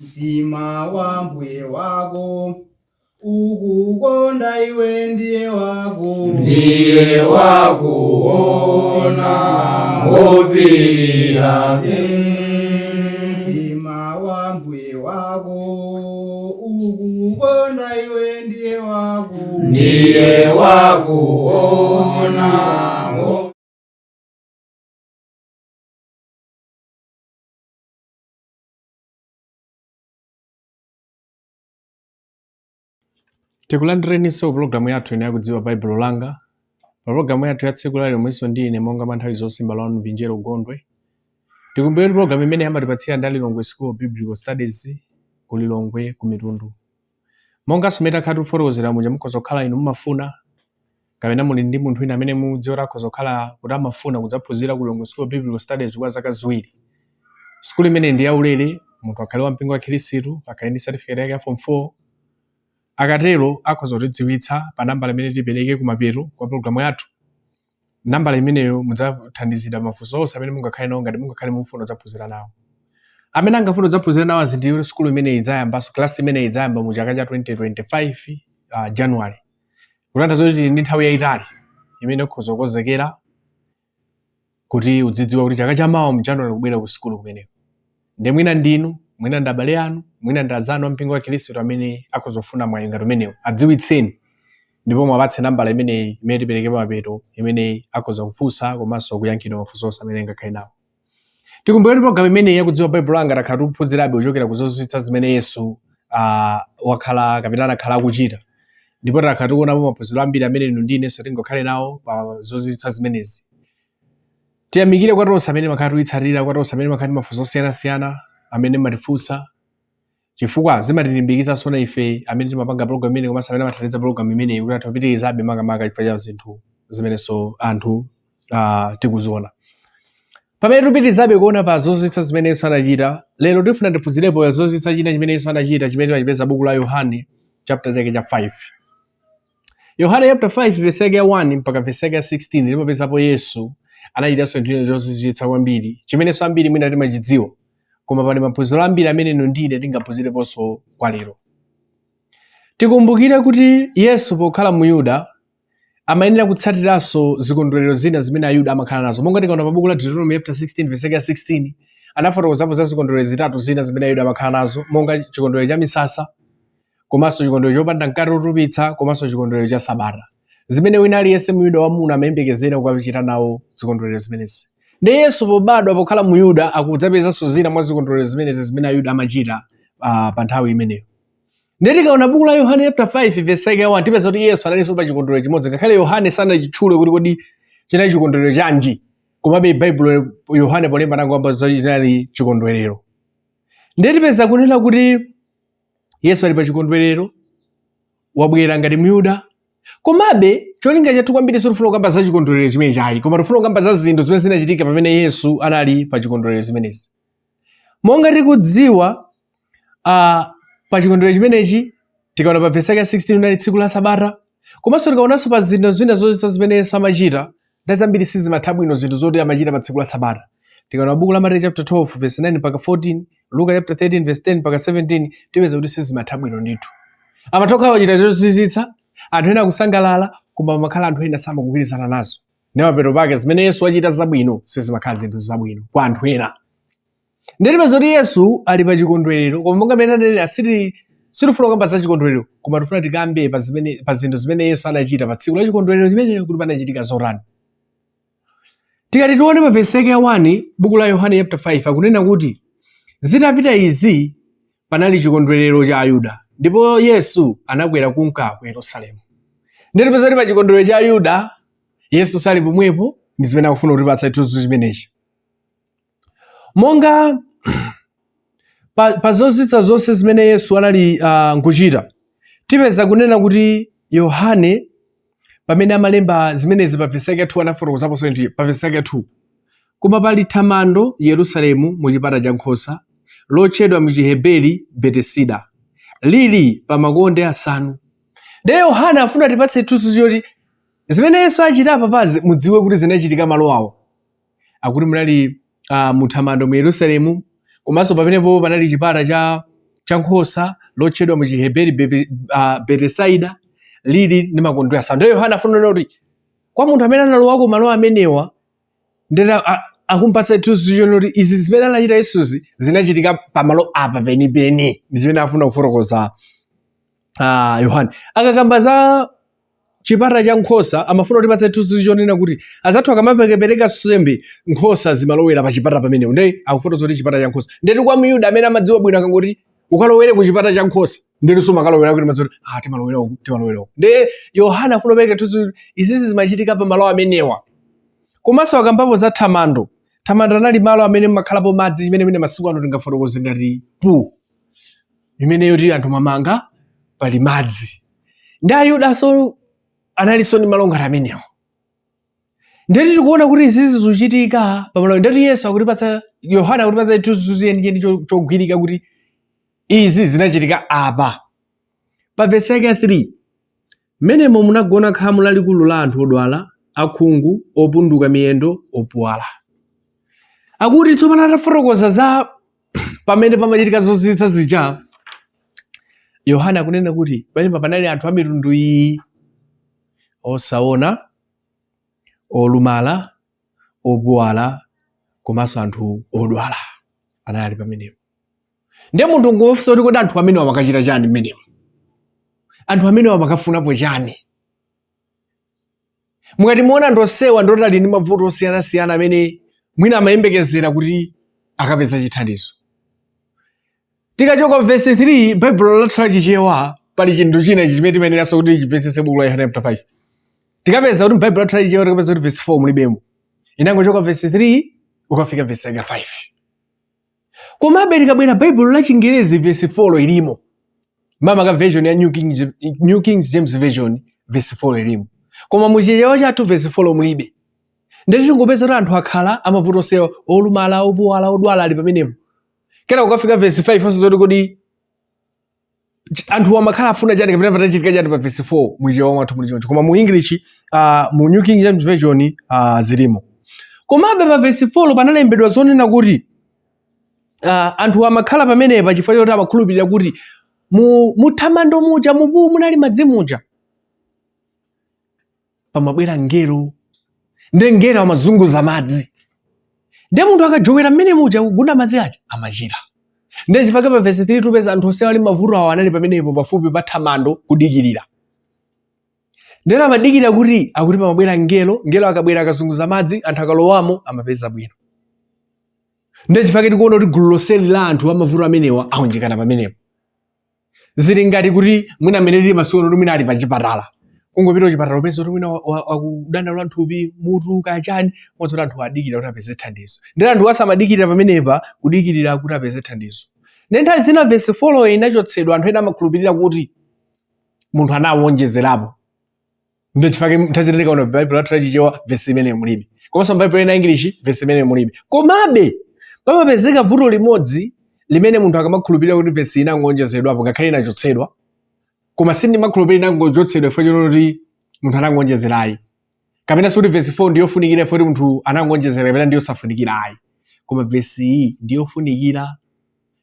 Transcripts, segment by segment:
Mtima wa mbuye wako ukukonda iwe ndiye wako Ndiye wakuona ngopirira. Mtima wa mbuye wako ukukonda iwe ndiye wako Ndiye wakuona. Tikulandireninso pulogalamu yathu ino yakudziwa Baibulo Langa. Pa pulogalamu yathu ya tsiku lalero mulinso ndi ine monga mwa nthawi zonse, m'bale wanu Vinjero Gondwe. Tikumbukire kuti pulogalamu imene amatipatsira ndi a Lilongwe School of Biblical Studies ku Lilongwe ku Mitundu. Monganso mmene takhala tikufotokozera muja, mukhoza kukhala inu mumafuna kapena muli ndi munthu wina amene mudziwa kuti akhoza kukhala kuti amafuna kudzaphunzira ku Lilongwe School of Biblical Studies kwa zaka 2. Sukulu imeneyi ndi yaulere, munthu akhale wa mpingo wa Khristu, akhale ndi certificate yake ya form 4. Akatero akhoza kutidziwitsa pa nambala imene tipereke kumapeto kwa pulogalamu yathu. Nambala imeneyo mudzathandizidwa mafunso onse amene mungakhale nawo ngati mungakhale mufuna kudzaphunzira nawo. Amene angafune kudzaphunzira nawo azindikire kuti sukulu imeneyi idzayambanso, klasi imeneyi idzayamba mu chaka cha 2025 January. Kutanthauza kuti tili ndi nthawi yayitali imene ukhoza kukonzekera kuti udzidziwa kuti chaka chamawa mu January kubwera ku sukulu kumeneko. Ndiye mwina ndinu, mwina ndi abale anu, mwina ndi azanu a mpingo wa Khristu amene akhoza kufuna mwayi ngati umenewu, adziwitseni ndipo muwapatse nambala imeneyi imene tipereke pamapeto imene akhoza kufunsa komanso kuyankhidwa mafunso onse amene angakhale nawo. Tikumbukire kuti programu imeneyi yakudziwa Baibulo langa takhala tikuphunzirabe kuchokera ku zozizwitsa zimene Yesu wakhala kapena anakhala akuchita, ndipo takhala tikuonapo maphunziro ambiri amene inu ndi inenso tingakhale nawo pa zozizwitsa zimenezi. Tiyamikire kwa tonse amene makhala tikuyitsatira, kwa tonse amene makhala ndi mafunso osiyanasiyana amene mmatifunsa, chifukwa zimatilimbikitsanso na ife amene timapanga program imeneyi komanso amene amathandiza program imeneyi kuti athu apitirizabe, makamaka chifukwa cha zinthu zimenenso anthu tikuziona. Pamene tikupitirizabe kuona pa zozizwitsa zimene Yesu anachita, lero tifuna tiphunzirepo zozizwitsa china chimene Yesu anachita chimene timachipeza buku la Yohane chapter chake cha 5. Yohane chapter 5 verse yake ya 1 mpaka verse yake ya 16 timapezapo Yesu anachitanso chinthu china chozizwitsa kwambiri chimenenso ambiri mwina timachidziwa, koma pali maphunziro ambiri amene inu ndi ine tingaphunzireponso kwa lero. Tikumbukire kuti Yesu pokhala Muyuda amayenera kutsatiranso zikondwerero zina zimene Ayuda amakhala nazo. Monga tikaona pa buku la Deuteronomy chapter 16 verse yake ya 16, anafotokozapo za zikondwerero zitatu zina zimene Ayuda amakhala nazo, monga chikondwerero cha misasa, komanso chikondwerero chopanda mkate wotupitsa, komanso chikondwerero cha Sabata, zimene wina aliyense Muyuda wamuna amayembekezera kukachita nawo zikondwerero zimenezi. Ndiye Yesu pobadwa pokhala Muyuda akudzapezanso zina mwa zikondwerero zimenezi zimene Ayuda amachita pa nthawi imeneyo. Ndiye tikaona buku la Yohane chapter 5 verse yake ya 1 tipeza kuti Yesu analinso pa chikondwerero chimodzi, ngakhale Yohane sanachitchule kuti kodi chinali chikondwerero chanji, komabe Baibulo Yohane polemba anangokamba za chinali chikondwerero. Ndiye tipeza kunena kuti Yesu ali pa chikondwerero, wabwera ngati Myuda. Komabe cholinga chathu kwambiri sitifuna kukamba za chikondwerero chimenechi ayi, koma tifuna kukamba za zinthu zimene zinachitika pamene Yesu anali pa chikondwerero zimenezi. Monga tikudziwa, pa chikondwerero chimenechi tikaona pa vesi yake ya 16 unali tsiku la Sabata, komanso tikaonanso pa zinthu zina zozizwitsa zimene Yesu amachita, nthawi zambiri sizimatha bwino zinthu zoti amachita pa tsiku la Sabata. Tikaona buku la Mateyu chapter 12 verse 9 mpaka 14, Luka chapter 13 verse 10 mpaka 17, tipeza kuti sizimatha bwino ndithu. Amatha kukhala wachita zozizwitsa, anthu ena akusangalala, koma pamakhala anthu ena samakugwirizana nazo. Ndi mapeto pake zimene Yesu wachita zabwino sizimakhala zinthu zabwino kwa anthu ena. Ndiye tipeza kuti Yesu ali pa chikondwerero, koma monga mmene tanenera sitifuna kukamba za chikondwerero, koma tifuna tikambe pa zinthu zimene Yesu anachita pa tsiku la chikondwerero chimenelo, kuti panachitika zotani. Tikati tione pa vesi yake ya 1 buku la Yohane chapter 5 akunena kuti zitapita izi panali chikondwerero cha Ayuda, ndipo Yesu anakwera kunka ku Yerusalemu. Ndiye tipeza kuti pa chikondwerero cha Ayuda Yesu sali pomwepo, ndi zimene akufuna kutipatsa chithunzi chimenechi. Monga pa zozizwitsa zonse zimene Yesu anali nkuchita, tipeza kunena kuti Yohane pamene amalemba zimenezi pa vesi yake ya 2 anafotokozaponso ndi pa vesi yake ya 2, koma pali thamando Yerusalemu mu chipata cha nkhosa, lotchedwa mu Chiheberi Betesida, lili pa makonde asanu. Ndiye Yohane afuna tipatse chithunzi choti zimene Yesu achita apapazi mudziwe kuti zinachitika malo awo. Akuti munali muthamando mu Yerusalemu, komanso pamenepo panali chipata cha cha nkhosa lotchedwa mu Chiheberi Betesaida lili ndi makondwe asanu. Ndiye Yohana afuna kunena kuti kwa munthu amene analowako malo amenewa ndere akumpatsa chithunzi chonena kuti izi zimene anachita Yesuzi zinachitika pamalo apa penipeni, ndi chimene afuna kufotokoza Yohane. Akakamba za chipata cha nkhosa amafuna kutipatsa chithunzi chonena kuti azathu akamapereka nsembe nkhosa zimalowera pa chipata pamenepo, ndiye akufotokoza kuti chipata cha nkhosa. Ndeti kwa Myuda amene amadziwa bwino akangoti ukalowere ku chipata cha nkhosa, ndeti sumakalowera kuti madziwa kuti timalowera uku, timalowera uku. Ndiye Yohana afuna kupereka chithunzi kuti izizi zimachitika pa malo amenewa. Komanso akambapo za thamando. Thamando anali malo amene mumakhalapo madzi, chimene mwina masiku ano tingafotokoze ngati pool imeneyo ti anthu mwamanga pali madzi. Ndi Ayudanso analinso ndi malo ngati amenewo. Ndeti tikuona kuti izizi zikuchitika pamalo. Ndeti Yesu akutipatsa, Yohana akutipatsa chithunzi chenicheni chogwirika kuti izi zinachitika apa. Pa vesi yake ya 3, mmenemo munagona khamu lalikulu la anthu odwala, akhungu, opunduka miyendo, opuwala. Akuti tsopano atafotokoza za pamene pamachitika zozizwitsa zija, Yohana akunena kuti pamenepa panali anthu a mitundu iyi: osaona, olumala, opuwala, komanso anthu odwala anali pamenepo. Ndiye munthu ngofunsa kuti kodi anthu amenewa amakachita chani mmenemo? Anthu amenewa amakafunapo chani? Mukati muona anthu onsewa ndoti ali ndi mavuto osiyanasiyana amene mwina amayembekezera kuti akapeza chithandizo. Tikachoka verse 3, Baibulo lathu la Chichewa pali chinthu china ichi chimene timayeneranso kuti chimvetsetse buku la Yohane chapter 5. Tikapeza kuti m'Baibulo lathu la Chichewa tikapeza kuti verse 4 mulibemo. Inangochoka verse 3 ukafika verse 5. Komabe likabwera Baibulo la Chingerezi verse 4 ilimo. Makamaka version ya New King James Version verse 4 ilimo. Koma mu Chichewa chathu verse 4 mulibe. Ndeti tingopeza kuti anthu akhala amavuto onsewa, olumala, opuwala, odwala ali pamenepo. Kena kukafika verse 5 onse zoti kodi anthu amakhala afuna chani kapena patachitika chani pa verse 4 mu Chichewa mwathu muli choncho. Koma mu English, mu New King James Version zilimo. Komabe pa verse 4 panalembedwa zonena kuti anthu amakhala pamenepa chifukwa choti amakhulupirira kuti mu thamando muja, mubu munali madzi muja, pamabwera mngelo, ndi mngelo amazunguza madzi, ndiye munthu akajowera mmene muja kugunda madzi aja amachira. Ndiye chifukwa pa verse 3 tupeza anthu onse ali mavuto awo anali pamenepo pafupi pa thamando kudikirira. Ndiye amadikirira kuti akuti pamabwera mngelo, mngelo akabwera akazunguza madzi, anthu akalowamo amapeza bwino. Ndiye chifukwa tikuona kuti gulu lonseli la anthu amavuto amenewa aunjikana pamenepo. Zili ngati kuti mwina mmene tili masiku ano kuti mwina ali pa chipatala, kungopita kuchipatala upeza kuti mwina wakudandaula nthupi, mutu, kaya chani, koma kuti anthu adikira kuti apeze thandizo. Ndiye anthu asamadikirira pamenepa kudikirira kuti apeze thandizo. Ndiye nthawi zina verse 4 inachotsedwa, anthu ena amakhulupirira kuti munthu anawonjezerapo. Ndiye chifukwa nthawi zina tikaona Baibulo lathu la Chichewa verse imeneyo mulibe, komanso Baibulo ina English verse imeneyo mulibe. Komabe pamapezeka vuto limodzi limene munthu akamakhulupirira kuti verse inangonjezedwapo ngakhale inachotsedwa, koma sindimakhulupirira inangochotsedwa chifukwa choti munthu anangonjezera ayi, kapena sikuti verse 4 ndiyofunikira chifukwa kuti munthu anangonjezera kapena ndiyosafunikira ayi, koma verse iyi ndiyofunikira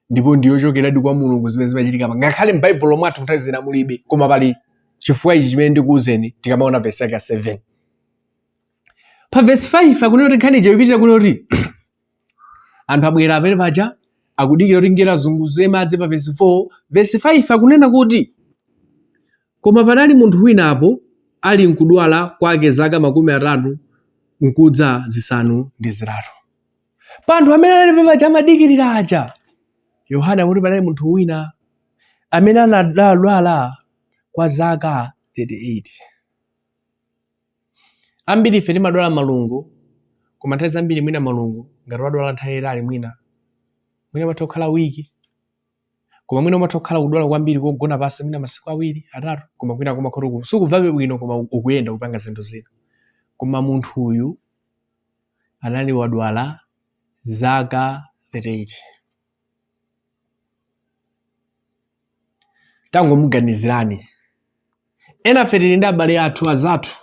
ndipo ndiyochokeradi kwa Mulungu zimene zimachitika pa ngakhale m'Baibulo mwathu nthawi zina mulibe, koma pali chifukwa ichi chimene ndikuwuzeni tikamaona verse yake ya 7. Pa verse 5 akunena kuti nkhani ija ikupitirira kunena kuti anthu abwera amene paja akudikira kuti mngelo azunguze madzi pa verse 4. Verse 5 akunena kuti koma panali munthu wina apo ali nkudwala kwake zaka 38 nkudza 8. Pa anthu amene anali paja amadikirira aja, Yohane akuti panali munthu wina amene anadwala kwa zaka 38. Ambiri ife timadwala malungo, koma nthawi zambiri mwina malungo ngati wadwala nthawi yayitali mwina umatha kukhala wiki, koma mwina umatha kukhala kudwala kwambiri kogona pansi mwina masiku 2 3, koma kwina kumakhala kuti sukumvabe bwino koma ukuyenda kupanga zinthu zina. Koma munthu uyu anali wadwala zaka 38. Tangomuganizirani. Enafe tili ndi abale athu, azathu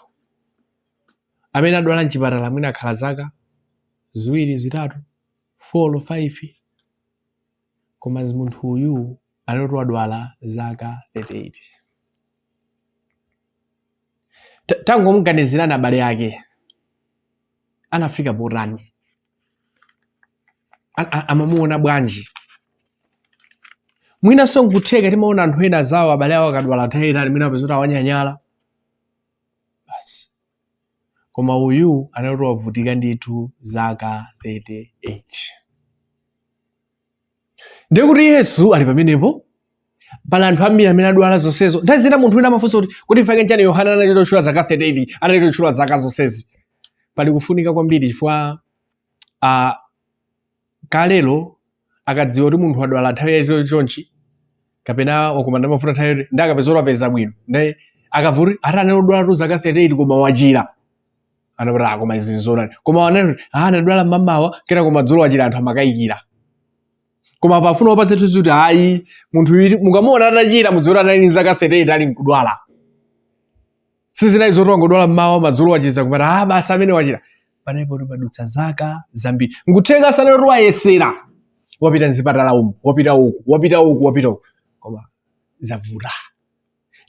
amene adwala mchipatala mwina akhala zaka 2, 3, 4, 5, koma munthu uyu Anati wadwala zaka 38. Tangomuganizirani abale ake anafika potani, amamuona bwanji? Mwinanso nkutheka timaona anthu ena zawo abale awo akadwala nthawi yaitali, mwina apeza kuti awanyanyala basi. Koma uyu anati wavutika ndithu zaka 38. Ndiye kuti Yesu ali pamenepo, pali anthu ambiri amene adwala zonsezo. Nthawi zina munthu wina amafunsa kuti kuti chifukwa chani Yohana anachita kutchula zaka 38, anachita kutchula zaka zonsezi? Pali kufunika kwambiri chifukwa kalelo akadziwa kuti munthu wadwala nthawi yaitali chonchi kapena wakumana ndi mavuto nthawi yaitali, ndi akapeza kuti wapeza bwino, ndi akamva kuti ati anali odwala zaka 38 koma wachira, anapata, "Ah, koma izi nzonani?" Koma anati, "Ah, anadwala mmamawa, kena kumadzulo wachira," anthu amakayikira. Koma apa afuna wapatse tuzi kuti ayi, munthu uyu mukamuona atachira mudziwe kuti anali ndi zaka 38 ali nkudwala. Sizinali zoti wangodwala mmawa, madzulo wachiza, kumati, "Ah, basi, amene wachira." Panalipo kuti padutsa zaka zambiri. Nkutheka sanali kuti wayesera, wapita mzipatala umu, wapita uku, wapita uku, wapita uku, koma zavuta.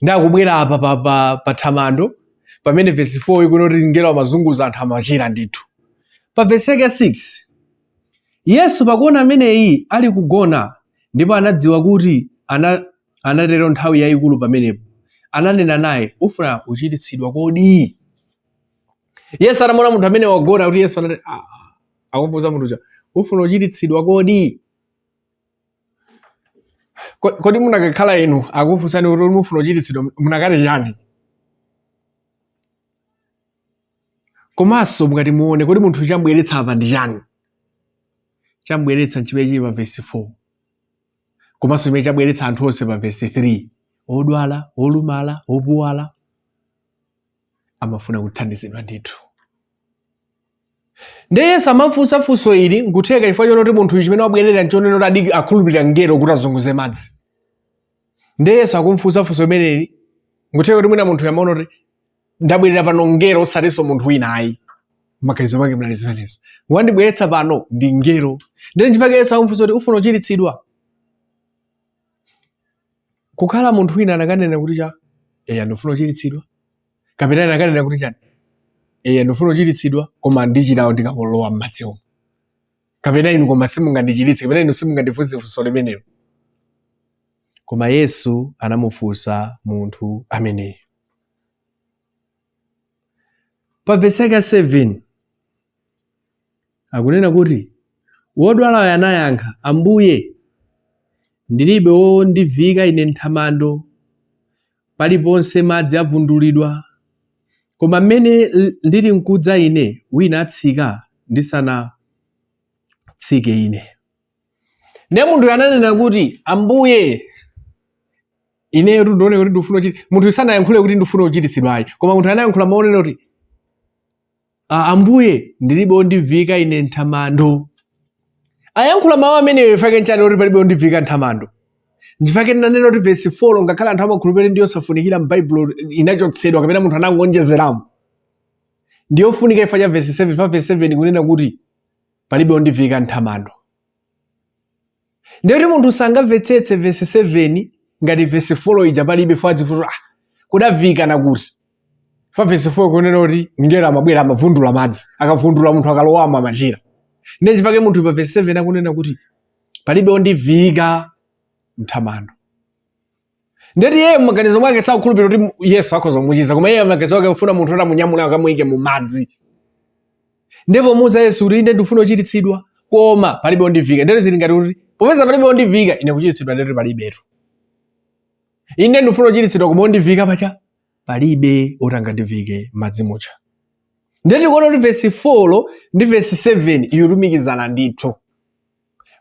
Ndakubwera apa pa thamando pamene vesi 4 ikuti kuti mngelo amazunguza, anthu amachira ndithu. Pa vesi yake 6, Yesu pakuona ameneyi ali kugona, ndipo anadziwa kuti anatero nthawi yayikulu pamenepo, ananena naye, "Ufuna uchiritsidwa kodi?" Yesu atamuona munthu amene wagona, kuti Yesu anati, akumfunsa munthu uja, "Ufuna uchiritsidwa kodi?" Kodi munakakhala inu, akufunsani kuti mufuna uchiritsidwa, munakati chani? Komanso mukati muone, kodi munthu chambweretsa apa ndi chani? Chambweretsa nchimene chili pa vesi 4, komanso chimene chabweretsa anthu onse pa vesi 3: odwala, olumala, opuwala amafuna kuthandizidwa ndithu. Ndiye Yesu amafunsa funso ili, nkutheka chifukwa chonoti munthu chimene wabwerera nchonena kuti adi akhulupirira mngelo kuti azunguze madzi. Ndiye Yesu akumfunsa funso limeneli, nkutheka kuti mwina munthu amaona kuti ndabwerera pano mngelo, osatinso munthu wina ayi. Maganizo mwake munali zimenezo, wandibweretsa pano ndi mngelo. Ndiye nchifukwa Yesu akumfunsa kuti, "Ufuna uchiritsidwa?" Kukhala munthu wina anakanena kuti cha, "Eya, ndifuna uchiritsidwa," kapena anakanena kuti chani, "Eya, ndifuna uchiritsidwa, koma ndichirawo ndikapolowa m'madzi omwe," kapena, "Inu koma simungandichiritse," kapena, "Inu simungandifunse funso limenelo." Koma Yesu anamufunsa munthu ameneyo. Pa vesi yake ya 7 akunena kuti wodwalayo anayankha, "Ambuye, ndilibe wondiviika ine m'thamando paliponse madzi avundulidwa, koma mmene ndili nkudza ine, wina atsika ndisanatsike ine." Ndiye munthu ananena kuti, "Ambuye, ineyo ndione kuti ndifuna uchiti." Munthu sanayankhule kuti ndifuna uchiritsidwa ayi, koma munthu anayankhula maonero kuti, "Ambuye, ndilibe wondiviika ine nthamando." Ayankhula mawu ameneyo chifukwa nchani kuti palibe wondiviika nthamando? Nchifukwa ndinanena kuti vesi 4, ngakhale anthu amakhulupirira ndi yosafunikira m'Baibulo, inachotsedwa kapena munthu anangonjezeramo, ndiyofunika chifukwa cha vesi 7. Pa vesi 7 kunena kuti palibe wondiviika nthamando. Ndiye kuti munthu sangamvetsetse vesi 7 ngati vesi 4 ija palibe. Fo adzifunsa, "Ah, kudaviikana kuti?" Fa vesi 4 kunena kuti mngelo amabwera, amavundula madzi, akavundula munthu akalowamo amachira. Ndiye chifukwa munthu pa vesi 7 akunena kuti palibe wondiviika mthamando. Ndeti iye m'maganizo mwake sakukhulupirira kuti Yesu akhoza kumuchiza, koma iye m'maganizo ake akufuna munthu oti amunyamule akamuyike mu madzi. Ndipo muuza Yesu kuti, "Ine ndifuna kuchiritsidwa, koma palibe wondiviika." Ndeti zili ngati kuti popeza palibe wondiviika ine, kuchiritsidwa ndeti palibetu. Ine ndifuna kuchiritsidwa, koma wondiviika pacha palibe oti angandiviike madzi mucha. Ndeti kuona kuti vesi 4 ndi vesi 7 ikulumikizana ndithu.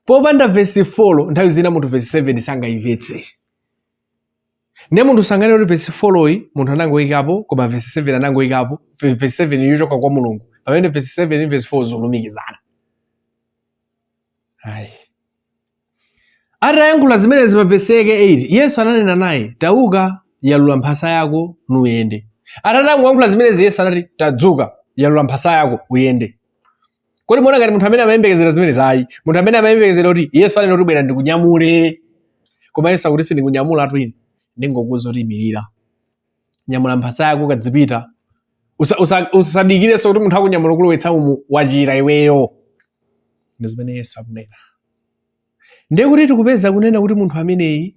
Popanda vesi 4, nthawi zina munthu vesi 7 sangayimvetse. Ndiye munthu sanganene kuti vesi 4 iyi munthu anangoyikapo, koma vesi 7 anangoyikapo. Vesi 7 yochoka kwa Mulungu, pamene vesi 7 ndi vesi 4 zolumikizana. Ayi. Atayankhula zimenezi, pa vesi yake 8, Yesu ananena naye, "Tauka, yalula mphasa yako nuyende." Atatangoyankhula zimenezi, Yesu anati, "Tadzuka, yalula mphasa yako uyende." Kodi muona ngati munthu amene amayembekezera zimenezi? Ayi. Munthu amene amayembekezera kuti Yesu anena kuti, "Bwera ndikunyamule." Koma Yesu akuti sindikunyamula ine, ndingokuuza kuti imirira, nyamula mphasa yako kadzipita. Usadikirenso kuti munthu akunyamula kulowetsa umu, wachira iweyo. Ndi zimene Yesu akunena. Ndiye kuti tikupeza kunena kuti munthu ameneyi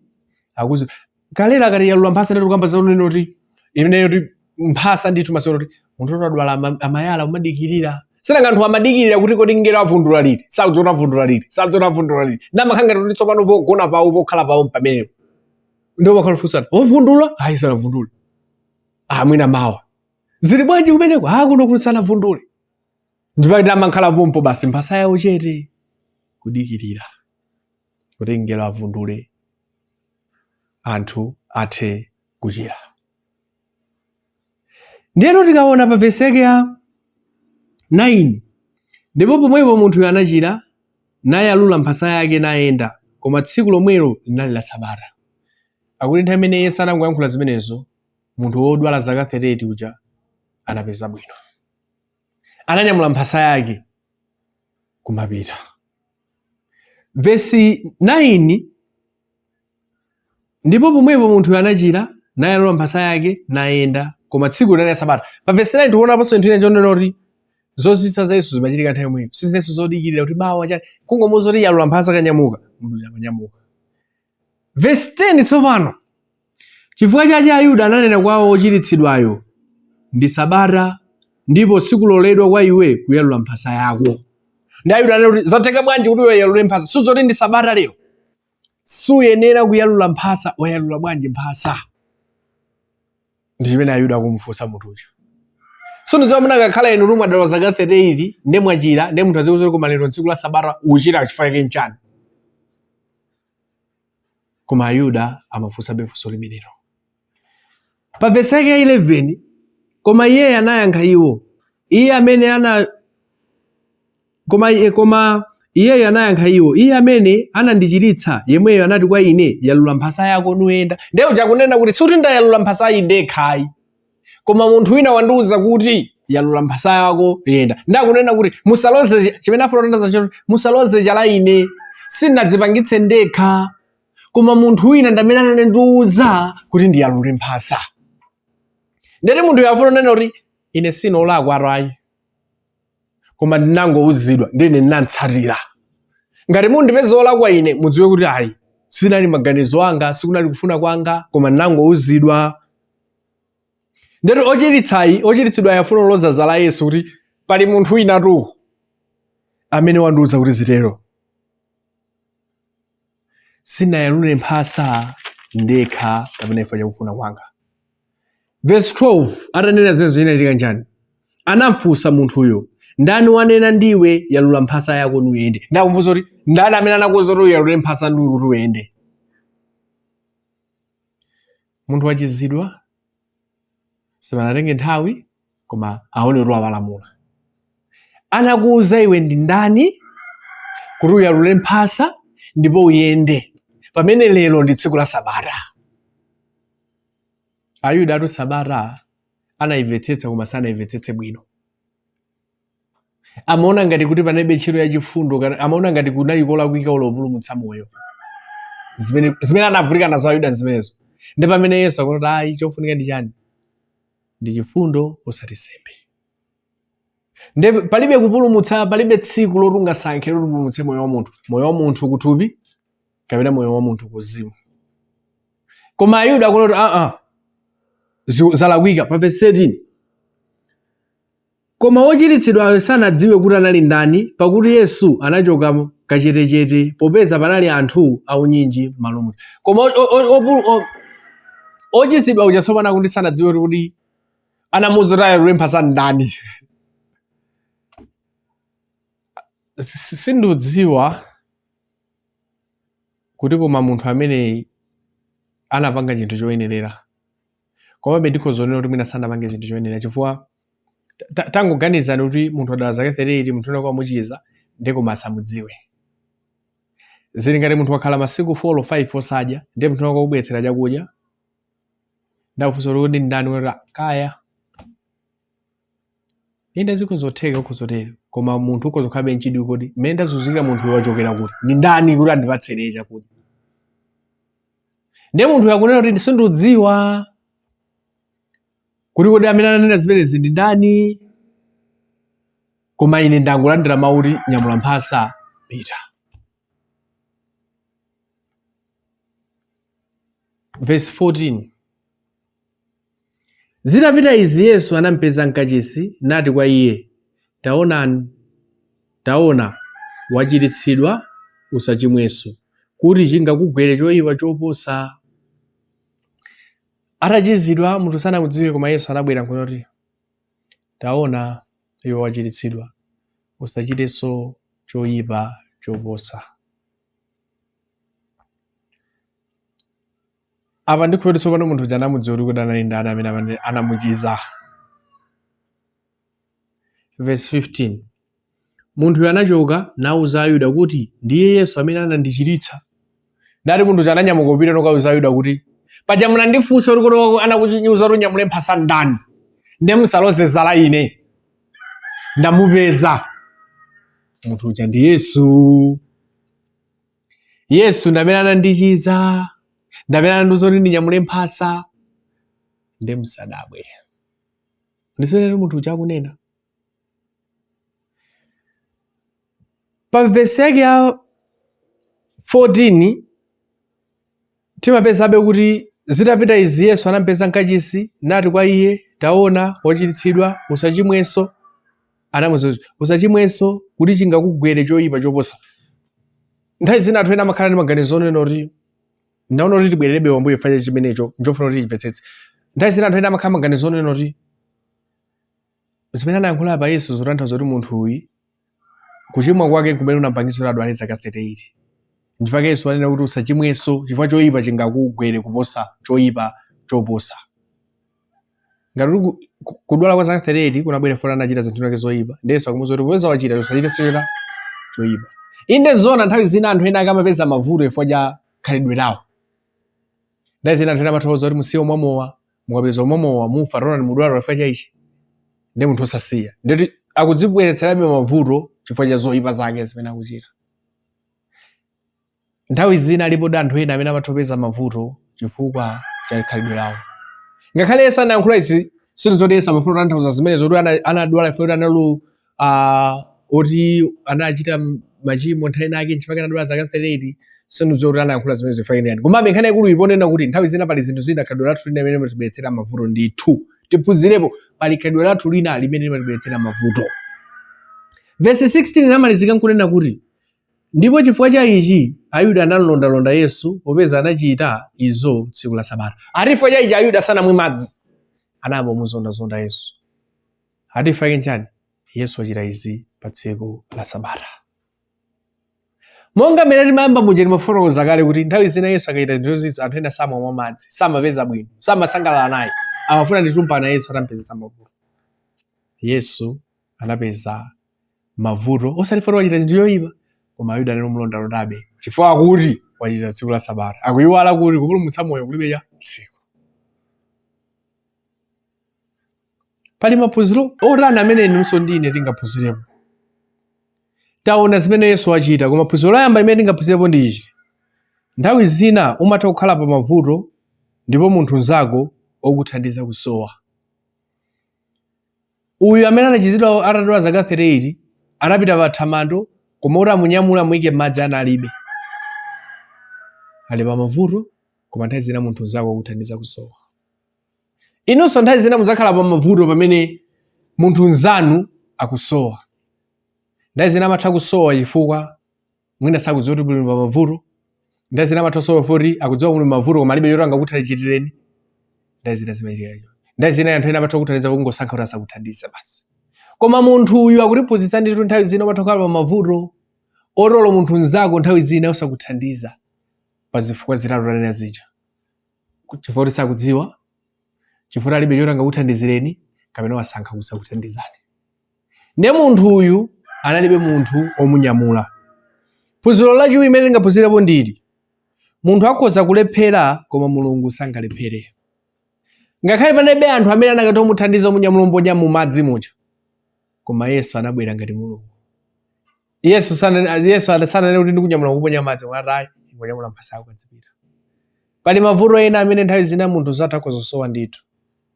akuzi kalera akati yalula mphasa, ndi tikamba zakunena kuti imeneyo kuti mphasa ndithu masiku kuti munthu wadwala amayala umadikirira sinanga anthu amadikirira kuti kodi ngelo avundula liti, sakudziwa kuti avundula liti, sakudziwa kuti avundula liti, namakhala ngati kuti tsopano pogona pawo pokhala pawo pamenepo ndio makhala funsana wovundula ayi sanavundule, ah mwina mawa zili bwanji kumeneko, ah kuno kuti sanavundule, ndipo amakhala pompo basi mphasa yawo chete kudikirira kuti ngelo avundule anthu athe kuchira. Ndiyeno tikaona pa vesi yake ya 9, ndipo pomwepo munthuyo anachira, nayalula mphasa yake nayenda, koma tsiku lomwelo linali la Sabata. Akuti nthawi imene Yesu anangoyankhula zimenezo, munthu wodwala zaka 38 uja anapeza bwino, ananyamula mphasa yake kumapita. Vesi 9, ndipo pomwepo munthuyo anachira, nayalula mphasa yake nayenda, koma tsiku linali la Sabata. Pa vesi 9 tikuonaponso chinthu china chonena kuti zozizwitsa za Yesu zimachitika nthawi yomweyo, sizinenso zodikirira kuti mawa chani, kungomuuza kuti yalula mphasa kanyamuka, munthu uja amanyamuka. Vesi 10 tsopano, chifukwa chache Ayuda ananena kwa wochiritsidwayo, ndi Sabata, ndipo sikuloledwa kwa iwe kuyalula mphasa yako. Ndi Ayuda anena kuti zatheka bwanji kuti iwe uyalule mphasa, suzoti ndi Sabata lero, suyenera kuyalula mphasa, wayalula bwanji mphasa? Ndi chimene Ayuda akumufunsa munthu uja. Sindidziwa munakakhala inu kuti mwadwala zaka 38 nde mwachira, nde munthu azikuuza kuti koma lero tsiku la Sabata uchira chifukwa chake nchani? Koma Ayuda amafunsabe funso limenelo. Pa vesi yake ya 11, koma iye anayankha iwo, iye amene ana koma iye koma iyeyo anayankha iwo, iye amene anandichiritsa yemweyo anati kwa ine, yalula mphasa yako nuyenda. Ndiye uja kunena kuti sikuti ndayalula mphasa iyi ndekhayi, koma munthu wina wandiuza kuti yalula mphasa yako yenda. Ndakunena kuti musaloze, chimene afuna kutanthauza choti musaloze chala ine, sindinadzipangitse ndekha, koma munthu wina ndamene anandiuza kuti ndiyalule mphasa. Ndeti munthu afuna kunena kuti ine sinolakwa ayi, koma ndinangouzidwa ndine ndinantsatira. Ngati mundipeza olakwa ine, mudziwe kuti ayi, sinali maganizo anga, sikunali kufuna kwanga, koma ndinangouzidwa. Ndeti ochiritsayi, ochiritsidwa afuna kuloza zala Yesu kuti pali munthu wina tuku amene wandiuza kuti zitero, sinayalule mphasa ndekha kapena chifukwa chakufuna kwanga. Verse 12, atanena zimenezo chinachitika nchani? Anamfunsa munthuyo, ndani wanena ndiwe yalula mphasa yako nuyende? Ndakumfunsa kuti ndani amene anakuuza kuti uyalule mphasa ndiwe kuti uyende? Munthu wachizidwa sipanatenge nthawi, koma aone kuti wapalamula. Anakuuza iwe ndi ndani kuti uyalule mphasa ndipo uyende, pamene lero ndi tsiku la Sabata? Ayuda atu Sabata anayimvetsetsa, koma sanayimvetsetse bwino. Amaona ngati kuti panalibe ntchito ya chifundo, amaona ngati kunali kolakwika olopulumutsa moyo. Zimene anavutika nazo Ayuda zimenezo. Ndi pamene Yesu akuti ayi, chofunika ndi chani? Ndi chifundo osati nsembe. Ndi palibe kupulumutsa, palibe tsiku loti ungasankhe loti upulumutse moyo wa munthu, moyo wa munthu kuthupi kapena moyo wa munthu kuzimu. Koma Ayuda akuti aa, zalakwika. Pa verse 13, koma wochiritsidwayo sanadziwe kuti anali ndani, pakuti Yesu anachoka kachetechete, popeza panali anthu aunyinji m'malo muja. Koma ochiritsidwa uja tsopano akuti sanadziwe kuti anamuuza kuti ayalule mphasa ndani. Sindidziwa kuti koma munthu amene anapanga chinthu choyenerera, komabe ndikhoza kunena kuti mwina sanapange chinthu choyenerera, chifukwa tangoganizani kuti munthu wadwala zaka 38, munthu wina kwamuchiza ndiye koma asamudziwe. Zili ngati munthu wakhala masiku 4 or 5 osadya, ndiye munthu wina kwakubweretsera chakudya, ndakufunsa kuti kodi ndani, kuti kaya inde zikhozotheka, ukhozotero, koma munthu ukhoza kukhalabe nchidwi kuti mmene ndazunzikira munthu wachokera kuti, ndi ndani kuti andipatse ine chakudya. Ndiye munthu akunena kuti sindidziwa kuti kodi amene ananena zimenezi ndi ndani, koma ine ndangolandira mawu kuti nyamula mphasa pita. Verse 14. Zitapita izi Yesu anampeza mkachisi nati kwa iye, Taonani, taona, wachiritsidwa, usachimwenso, kuti chingakugwere choyipa choposa. Atachizidwa, munthu sanamudziwe, koma Yesu anabwera nkunena kuti, Taona, iwe wachiritsidwa, usachitenso choyipa choposa. Apa ndikhulupirira kuti tsopano munthu uja anamudziwa kuti kodi anali ndani amene anamuchiza. Verse 15. Munthuyo anachoka nauza Ayuda kuti ndiye Yesu amene anandichiritsa. Ndati munthu uja ananyamuka kupita nokauza Ayuda kuti paja munandifunsa kuti kodi anakuuza kuti unyamule mphasa ndani, ndiye musaloze zala ine, ndamupeza. Munthu uja ndi Yesu. Yesu ndi amene anandichiza, ndi amene anandiuza kuti ndinyamule mphasa, ndiye musadabwe. Ndi zimene munthu uja akunena. Pa vesi yake ya 14 timapezabe kuti zitapita izi Yesu anampeza mkachisi nati kwa iye, taona, wachiritsidwa, usachimwenso. Anamuuza kuti, usachimwenso kuti chingakugwere choyipa choposa. Nthawi zina anthu ena amakhala ndi maganizo onena kuti ndaona kuti tibwererebe pambuyo chifukwa cha chimenecho, njofuna kuti tichimvetsetse. Nthawi zina anthu ena amakhala maganizo onena kuti zimene anayankhula apa Yesu zotanthauza kuti munthu uyu kuchimwa kwake kumene kunampangitsa kuti adwale zaka 38. Nchifukwa Yesu anena kuti usachimwenso chifukwa choyipa chingakugwere kuposa choyipa choposa. Ngati kuti kudwala kwa zaka 38 kunabwera chifukwa anachita zinthu zake zoyipa, ndiye Yesu akumuuza kuti popeza wachita usachitenso chota choyipa. Inde zona nthawi zina anthu ena akamapeza mavuto chifukwa cha khalidwe lawo. Nthawi zina anthu ena amathokoza kuti musiye kumwa mowa, mukapeza kumwa mowa mufa, taonani mudwala chifukwa cha ichi. Ndiye munthu osasiya. Ndiye akudzibweretserabe mavuto chifukwa cha zoyipa zake zimene akuchita. Nthawi zina alipo anthu ena amene amatha kupeza mavuto chifukwa cha khalidwe lawo. Ngakhale Yesu anayankhula izi, sinzoti Yesu amafuna kutanthauza zimene zoti anadwala chifukwa kuti anali oti anachita machimo nthawi inake nchifukwa anadwala zaka 38, sindidziwa kuti anayankhula zimenezo chifukwa chani. Komabe nkhani yaikulu ili ponena kuti nthawi zina pali zinthu zina khalidwe lathu lina limene limatibweretsera mavuto ndithu. Tiphunzirepo, pali khalidwe lathu lina limene limatibweretsera mavuto. Verse 16 inamalizika nkunena kuti ndipo chifukwa cha ichi Ayuda analondalonda Yesu, popeza anachita izo tsiku la Sabata. Ati chifukwa cha ichi Ayuda sanamwe madzi, anayamba kumuzondazonda Yesu. Ati chifukwa chake nchani? Yesu wachita izi pa tsiku la Sabata. Monga mmene timayamba muja timafotokoza kale kuti nthawi zina Yesu akachita zinthu zozizwitsa anthu ena samamwa madzi, samapeza bwino, samasangalala naye, amafuna ndithu mpaka Yesu atampezetsa mavuto. Yesu anapeza mavuto osati poti wachita chinthu choyipa, koma Ayuda anali kumulondalondabe chifukwa akuti wachita tsiku la Sabata, akuyiwala kuti kupulumutsa moyo kulibe cha tsiku. Pali maphunziro otani amene inunso ndi ine tingaphunzirepo? Taona zimene Yesu wachita, koma phunziro loyamba limene tingaphunzirepo ndi ichi: nthawi zina umatha kukhala pa mavuto ndipo munthu mnzako okuthandiza kusowa. Uyu amene anachizidwa atadwala zaka 38 anapita pa thamando, koma kuti amunyamule amuyike m'madzi analibe. Ali pa mavuto, koma nthawi zina munthu mnzako okuthandiza kusowa. Inunso nthawi zina mudzakhala pa mavuto pamene munthu mnzanu akusowa. Nthawi zina amatha kusowa chifukwa mwina sakudziwa kuti muli pa mavuto. Nthawi zina amatha kusowa kuti akudziwa muli mavuto koma alibe choti angakuthandizitireni. Nthawi zina zimachitika choncho. Nthawi zina anthu ena amatha kuthandiza kungosankha kuti asakuthandize basi. Koma munthu uyu akutiphunzitsa ndithu nthawi zina umatha kukhala pa mavuto otolo munthu mnzako nthawi zina osakuthandiza pa zifukwa zitatu tanena zija. Chifukwa kuti sakudziwa, chifukwa alibe choti angakuthandizireni, kapena wasankha kusakuthandizani. Ndiye munthu uyu analibe munthu omunyamula. Phunziro lachiwiri limene tingaphunzirepo ndili, munthu akhoza kulephera koma Mulungu sangalephere. Ngakhale panalibe anthu amene anakatha kumuthandiza kumunyamula kumponya mu madzi muja, koma Yesu anabwera ngati Mulungu. Yesu sananene kuti ndikunyamula kuponya madzi, koma ayi, ingonyamula mphasa yako kadzipita. Pali mavuto ena amene nthawi zina munthu zatha kuzosowa ndithu,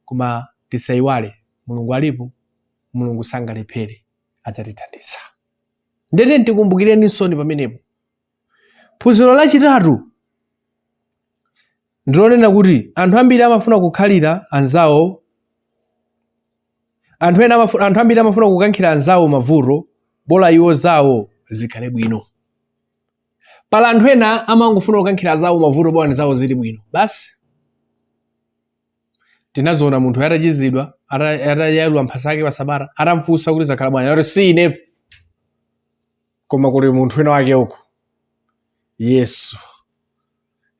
koma tisayiwale Mulungu alipo, Mulungu sangalephere, adzatithandiza. Ndete tikumbukireninso pamenepo. Phunziro lachitatu ndilonena kuti anthu ambiri amafuna kukhalira anzawo, anthu ena anthu ambiri amafuna kukankhira anzawo mavuto bola iwo zawo zikhale bwino. Pala anthu ena amangofuna kukankhira zawo mavuto bola zawo zili bwino basi. Tinazoona munthu atachizidwa, atayalula mphasa yake pa sabata, atamfunsa kuti zakhala bwanji, anati si ine, koma kuli munthu wina wake uko, Yesu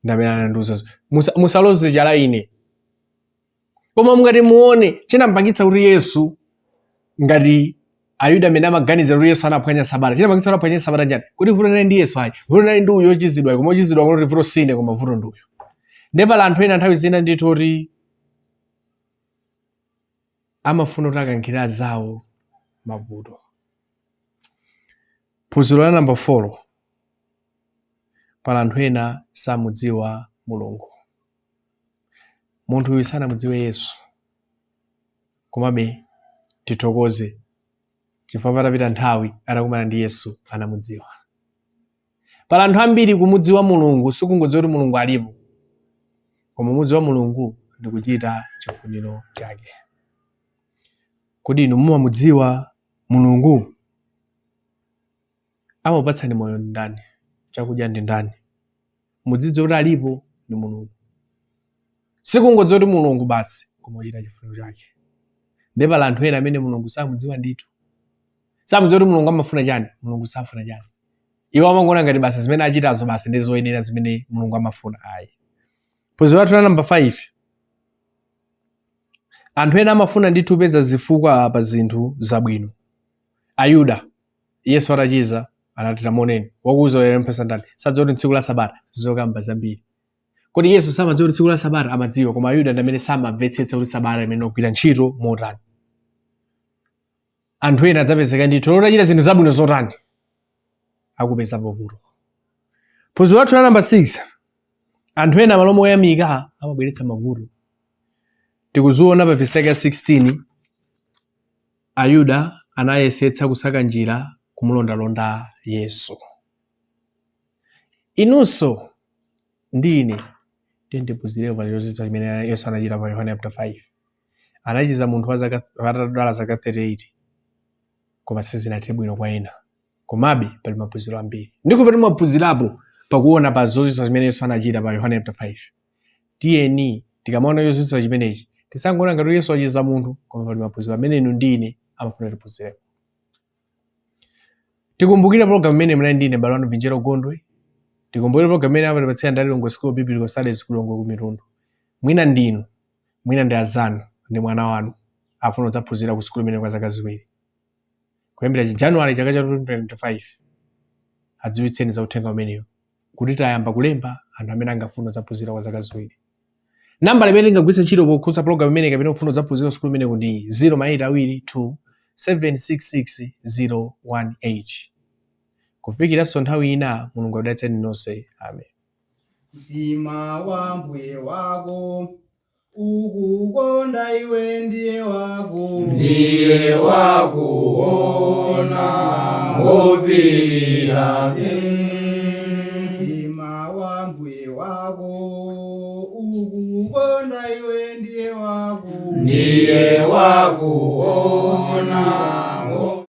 ndamene anandiuza. Musaloze chala ine. Koma mungati muone chinampangitsa kuti Yesu, ngati Ayuda amene amaganiza kuti Yesu anaphwanya sabata, chinampangitsa kuti aphwanye sabata njani? Kuti vuto linali ndi Yesu? Ayi, vuto linali ndi uyo ochizidwa. Koma ochizidwa kuti vuto sine, koma vuto ndi uyo. Ndiye pali anthu ena nthawi zina ndithu kuti amafuna kuti akankhira zawo mavuto. Phunziro la namba 4, pali anthu ena samudziwa Mulungu. Munthu uyu sanamudziwe Yesu, komabe tithokoze chifukwa patapita nthawi atakumana ndi Yesu anamudziwa. Pali anthu ambiri kumudziwa Mulungu sikungodziwa kuti Mulungu alipo, koma kumudziwa Mulungu ndi kuchita chifuniro chake. Kodi inu mumamudziwa Mulungu? Amakupatsani moyo ndi ndani? Chakudya ndi ndani? Mudzidziwa kuti alipo ndi Mulungu. Sikungodziwa kuti Mulungu basi, koma kuchita chifuniro chake. Ndiye pali anthu ena amene Mulungu samudziwa ndithu, samudziwa kuti Mulungu amafuna chani, Mulungu safuna chani. Iwo amangoona ngati basi zimene achitazo basi ndi zoyenera zimene Mulungu amafuna. Ayi. Phunziro lathu la namba 5, anthu ena amafuna ndithu kupeza zifukwa pa zinthu zabwino. Ayuda, Yesu atachiza anati, tamuoneni, wakuuza uyalule mphasa ndani? Sadziwa kuti tsiku la sabata. Zokamba zambiri. Kodi Yesu samadziwa kuti tsiku la sabata? Amadziwa, koma Ayuda ndi amene samamvetsetsa kuti sabata imene ogwira ntchito motani. Anthu ena adzapezeka ndithu lotachita zinthu zabwino zotani, akupezapo vuto. Phunziro lathu la namba 6, anthu ena malo moyamika amabweretsa mavuto. Tikuziona pa vesi yake ya 16, Ayuda anayesetsa kusaka njira kumulondalonda Yesu. Inunso ndi ine tiye tiphunzirepo pa chozizwitsa chimene Yesu anachita pa Yohane chapter 5. Anachiza munthu wa zaka atadwala zaka 38, koma sizinathe bwino kwa ena. Komabe pali maphunziro ambiri. Ndiko pali maphunzirapo pakuona pa zozizwitsa zimene Yesu anachita pa Yohane chapter 5. Tiyeni tikamaona chozizwitsa chimenechi tisangoona ngati Yesu achiza munthu, koma pali maphunziro amene inu ndi ine amafuna tiphunzirepo. Tikumbukire program imene munali ndi ine m'bale wanu Vinjero Gondwe. Tikumbukire program imene amatipatsira ndi Lilongwe School of Biblical Studies ku Lilongwe ku Mitundu. Mwina ndinu, mwina ndi azanu, ndi mwana wanu afuna kudzaphunzira ku sukulu imene kwa zaka 2 kuyambira chi January chaka cha 2025. Adziwitseni za uthenga umenewo kuti tayamba kulemba anthu amene angafune kudzaphunzira kwa zaka 2. Nambala imene tingagwiritse ntchito pokhudza program imene kapena kufuna kudzaphunzira sukulu imeneyo ndi 0 2 766 018. Kufikiranso nthawi ina, Mulungu akudalitseni nonse. Amen. Mtima wa mbuye wako ukukonda iwe ndiye wako, ndiye wakuona ngopirira. Mtima wa mbuye wako ukukonda iwe ndiye wako, ndiye wakuona.